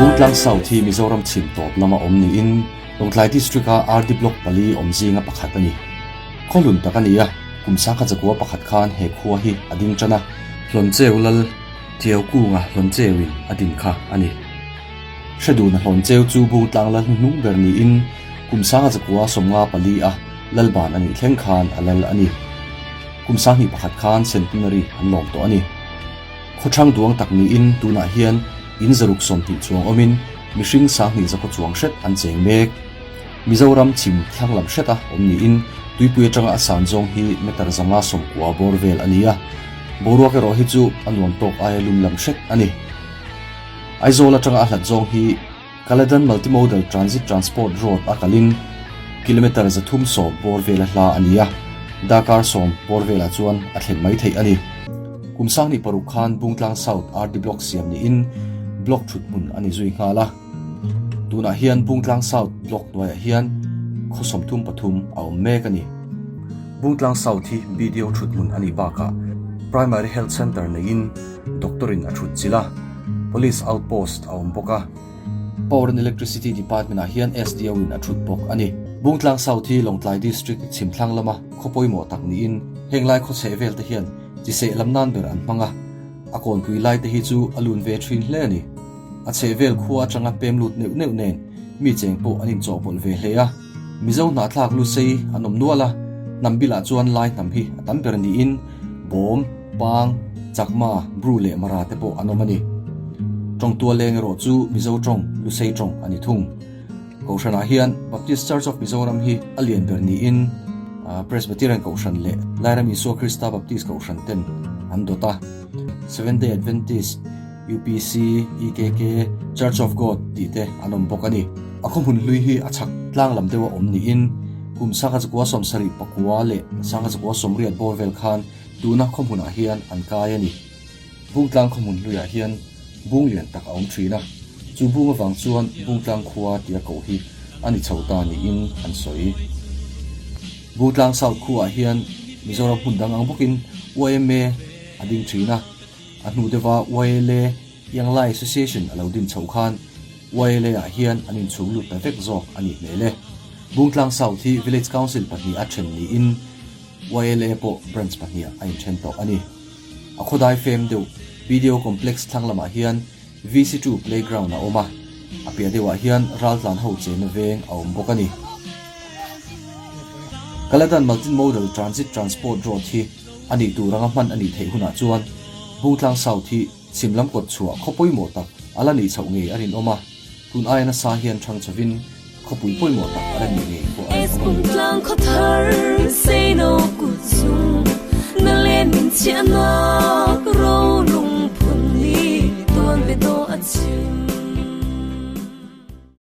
Bungtlang South hi Mizoram chhim tawp lama awm niin Lawngtlai District-a RD Block pali awm zinga pakhat a ni. Khaw hlun tak a ni a, kum sangkhat zakua pakhat khan he khua hi a ding tan a, Hlawncheu lal Tiau kunga Hlawncheuin a din kha a ni. Hreduna Hlawncheu chu Bungtlang lal hnuhnung ber niin kum sangkhat zakua 54 a lalban a nih thleng khan a lal a ni. Kum sanghnih pakhat khan centenary an lawm tawh a ni. Khawthlang duang tak niin tunah hian in zaruk 20 chuang awmin mihring 20 zakhaw chuang hret an cheng mek. Mizoram chhim thlang lam hreta awm niin tuipui atanga a san zawng hi meter 590 bawr vel a ni a. Boruak erawh hi chu a nuam tawk aia lum lam hret a ni. Aizawl atanga a hlat zawng hi Kaladan Multimodal Transit Transport Road a kalin kilometre 310 bawr vela hla a ni a, darkar 10 bawr velah chuan a thlen mai theih a ni. Kum 26 khan Bungtlang South RD Block siam niin Block thut hmun a ni zui nghal a. Tunah hian Bungtlang South Block hnuaiah hian khaw 33 a awm mek a ni. Bungtlang South hi BDO thut hmun a nih bakah Primary Health Centre neiin Doctor in a thut chilh a, Police Outpost a awm bawk a. Power and Electricity Department ah hian SDO in a thut bawk a ni. Bungtlang South hi Lawngtlai District chhimthlang lama khaw pawimawh tak niin heng lai khaw chheh vel te hian chi seh lam nan ber an hmang a, a kawnpui lai te hi chu a lun ve thin hle a ni. A chheh vel khua atanga pem lut neuh neuh nen mi cheng pawh an inchawhpawlh ve hle a. Mizo hnahthlak lusei an awm nual a, hnam bilah chuan lai hnam hi a tam ber niin Bawm, Pang, Chakma, Bru leh Mara te pawh an awm a ni. Tawngtua leng erawh chu Mizo tawng, Lusei tawng a ni thung. Kohhranah hian Baptist Church of Mizoram hi a lian ber niin Presbyterian Kohhran leh Lairam Isua Krista Baptist Kohhran ten an dawt a. Seventh Day Adventist, UPC, EKK, Church of God tih te an awm bawk a ni. A khaw hmun hlui hi a chhak tlang lam deuha awm niin kum 1979 leh 1980 bawr vel khan tuna khaw hmunah hian an kai a ni. Bungtlang khaw hmun hluiah hian bung lian tak a awm thin a, chu bung avang chuan Bungtlang khua tia koh hi a ni chho ta niin an sawi. Bungtlang South khuaah hian Mizoram hmun dang ang bawkin YMA a ding thin a. A hnu deuha YLA, Young Lai Association, a lo din chhoh khan YLA ah hian an inchhung lut ta vek zawk a nih hmel e. Bungtlang South hi Village Council pahnih a then niin YLA pawh branch pahnih a inthen tawh a ni. A khawdai fem deuh BDO Complex thlang lamah hian VC2 Playground a awm a, a piah deuhah hian raltlan ho chenna veng a awm bawk a ni. Kaladan Multimodal Transit Transport Road hi a nih tur anga hman a nih theih hunah chuan Bungtlang South hi chhim lam kawt chhuah khaw pawimawh tak a la nih chhoh ngei a rinawm a, tun aia nasa hian thang chhovin khawpui pawimawh tak a la nih ngei pawh a rinawm a ni. Bungtlang khaw thar sei no kut chung na len min chiah na.